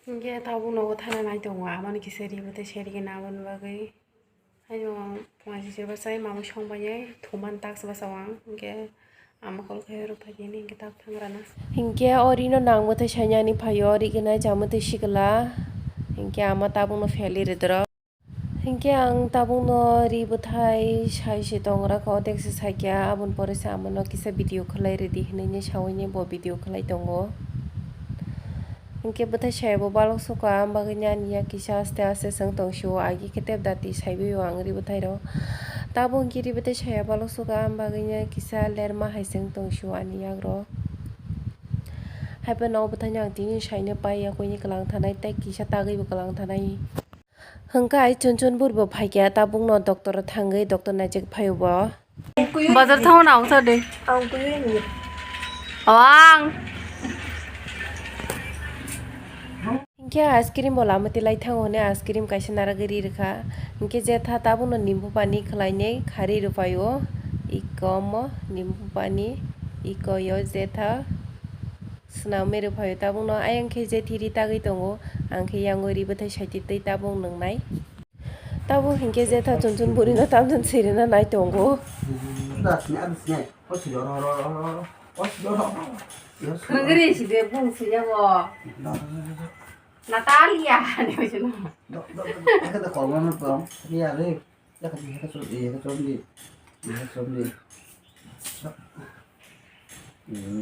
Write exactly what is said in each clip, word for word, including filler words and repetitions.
Hinkhe tabuk nogo thana nai tongo, amoni kisa ribo tei serigena aboni bagwi. Haino pungni sisir bwsai mamwi songbainai thuman task bwsao ang, hinkhe ama call khe rwphaidi hwnwi hinkhe tak thangrana. Hinkhe o rino nang mwtai sainani phaio, rigena chamwtwi sikla, hinkhe ama tabukno pheli ridoro. Hinkhe ang tabukno ri bwthai sai se tongra kho, odek se saikha, aboni pore se amano kisa video khlai ridi hinwi saui bo video khlai tongo. Hinkhe bwthai saya bo balok sukha, am bagwi ani yak kisa aste aste chwng tong sio, agi khe tep dati saiwi o ang ri bwthai rok. Tabuk hinkhe ri bwthai saya balok sukha, am bagwi kisa lerma hai chwng tong sio ani yak rok. Haiphano o bwthai no ang tini saino pai ya, koi ni kwlang thanai tei kisa tagwi bo kwlang thanai. Hwnkhe ai Chunchun buri bo phaikha, tabukno doctor o thangwi doctor naijak phaio bo. Bazar thango na usa de. Ang kuwi ni. Awang. Hinkhe ice cream bo lama tilai thango hwnwi ice cream kaisa naragwi ri rwkha. Hinkhe jetha tabukno nimbu pani khwlainai khari rwphaio. Iko omo nimbu pani, iko yo jetha. Swnamwi rwphaio tabukno, ayang khe je thiri tagwi tongo, ang khe yango ri bwthai saitwi twi tabuk nwngnai. Tabuk hinkhe jetha Chunchun burino tamjani sirina nai tongo. Khwrwngri side bung side bo. Natalia, ne bujino.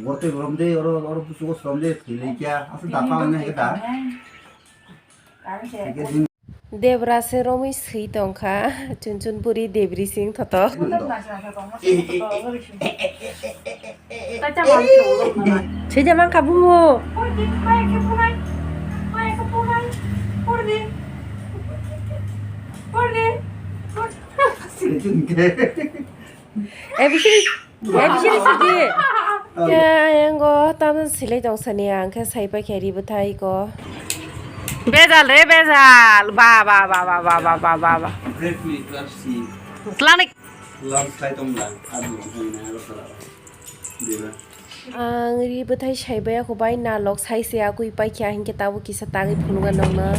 Bortwi borom de, oro, oro busugo srom de, thwi lai kya, aswk da pang ne da. Debra se romwi swi tongkha, Chunchun buri debri sing thoto. Swi de man kha bumo. A B C D, A B C D sidi. Khe ayang go tamjani silai tong sani ang khe sai pai khe ri bwthai ko. Bejal re bejal. Ba, ba, ba. Tlanik. Ang ri bwthai saibai ako bai nalok saise akui paikha hinkhe tabuk kisa tagwi phunukna nokna.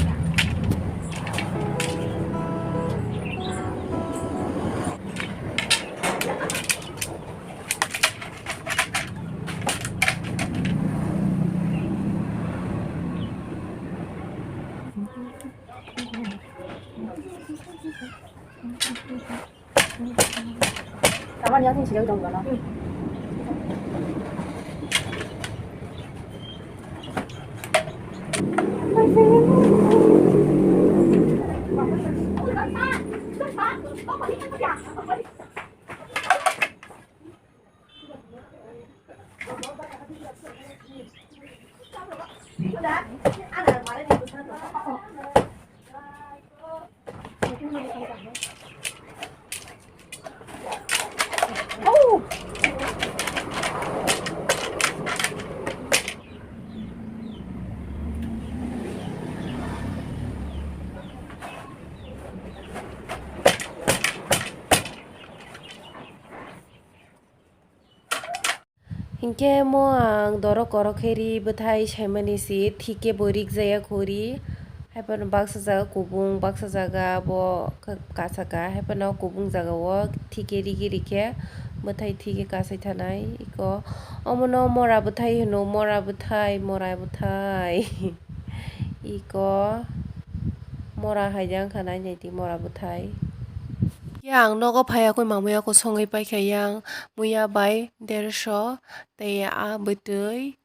Tamani yang sini sini dong gana. Hinkhe mo ang dorok korok khe ri bwthai saimani si thik khe bo rik jaya khuri. Haiphano baksa jaga kubung, baksa jaga bo khe kasaka. Haiphano kubung jaga o thik khe rigi rikhe bwthai thik khe kasai thanai. Iko omono mora bwthai hino, mora bwthai, mora bwthai. Iko mora hai jang kha nai nai di mora bwthai. Ya ang nogo phai akui mamui ako songwi paikha yang muya bai dersho tei a bwtwi,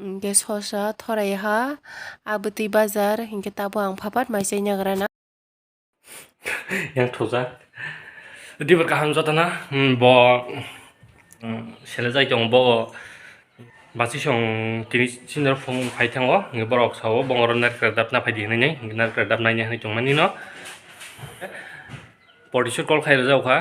hinkhe sosa thorai ha, a bwtwi bazar, hinkhe tabuk ang phapat mai chai nagra na. Yang thujak. Dibar kaham jotona, hmm, bo, hmm, sele jai tongo bo. Basi song tini sindor phung phai thango, hingke borok sao, bongoro narikra dapna phaidi hinui, narikra dapna hinui tongmani no. Porisu call khai rwjak kha,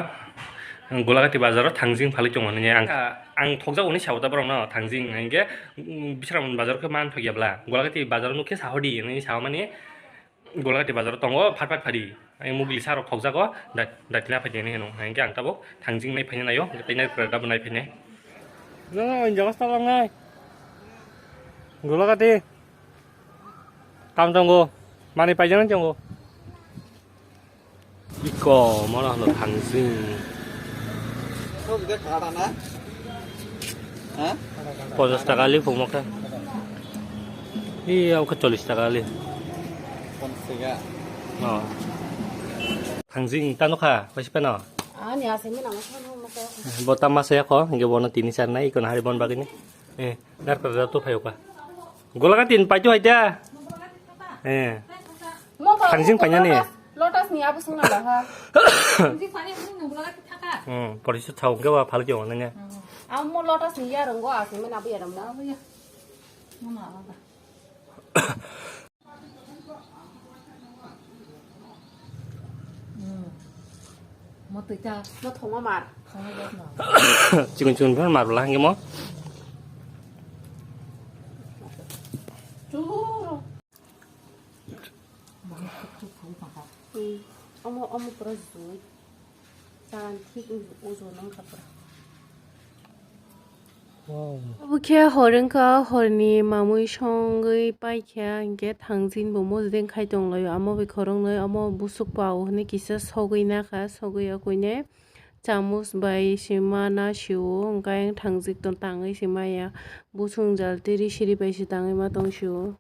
Golagati bazaro thangjing phalwi tongo hinui ang, ang thokjak hwnwi sao da borok no thangjing, hingke, mm, Bisramon bazar khe man phagya bla, Golagati bazaro nukhe sahodi hinui sao mani. Golagati bazaro tongo, phat phat phadi. Ai mugli sarok thokjago, dat-, datina phaidi hinui hino. Hingke ang tabuk thangjing nai phaina naio, tei nai pura dabo nai phainai. Jono ang jaga stop langnai. Golagati. Tam tongo, mani paijana tongo. Iko, mono hano thangjing. Sok de kata na? Ha? Ponchas taka li phungmo khe. Iya, oke chollis taka li. Ponchas taka. Oh. Thangjing tano kha, kaisa peno. Ani ase mina mo khano mo khe. Bo tamma se ko, hingke bono tini char nai, iko na hari bon bagini. Eh, dar kar da to phayo ka. Gola ka tin paito hai ta. Eh. Thangjing painani. Lotus ni abo sung na ha. Hmm, porisu thau ke wa phal ke wa nanya. Amo lotus ni ya rong go ase men abo ya rong na. Mo twi ta. No thongma mar. Chikon chikon phan mar la hangke mo. Churu. Hmm. Omo, omo pura zui. Chan thik ujo nang kha pura. Wow. Obo khe hor wngkha, horni mamui songwi paikha, hinkhe thangjin bo mojodeng khai tonglaio. Amo bai khoroknwi omo busuk pao hwnwi kisa sogwi nakha, sogwi o koinai chamus bai se ma na sio, hinkhe ayang thangjik tangwi se maya. Busung jal tiri siri bai se tangwi ma tong sio.